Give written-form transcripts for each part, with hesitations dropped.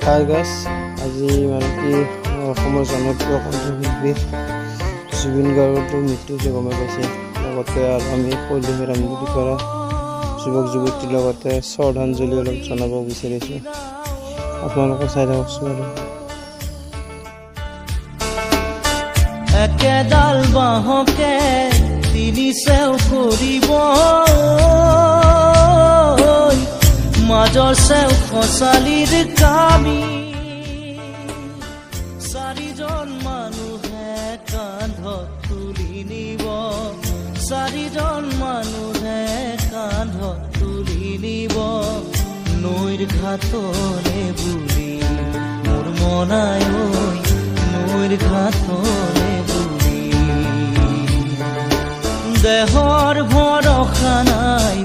Hi guys, আজি মানে কি অসমৰ জনপ্ৰিয় কণ্ঠশিল্পী জুবিন গাৰ্গৰতো মৃত্যু হৈছে, গমেই পাইছে। লগতে আৰু আমি পল্লীমেৰ ৰামগুটিপাৰা যুৱক যুৱতীৰ লগতে শ্ৰদ্ধাঞ্জলি অলপ জনাব বিচাৰিছোঁ। আপোনালোকে চাই থাককচোন। আৰু একেডাল বাঁহকে তিনি চেও কৰিব, মাজৰ চেও খচালিৰ কামি। চাৰিজন মানুহে কান্ধত তুলি নিব, চাৰিজন মানুহে কান্ধত তুলি নিব নৈৰ ঘাটলে বুলি মোৰ মনাই, নৈৰ ঘাটলে বুলি। দেহৰ ভৰসা নাই।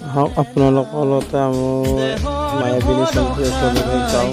আহক, আপোনালোকৰ লগতে আমাৰ মায়াবিনী সংগীত যাওঁ।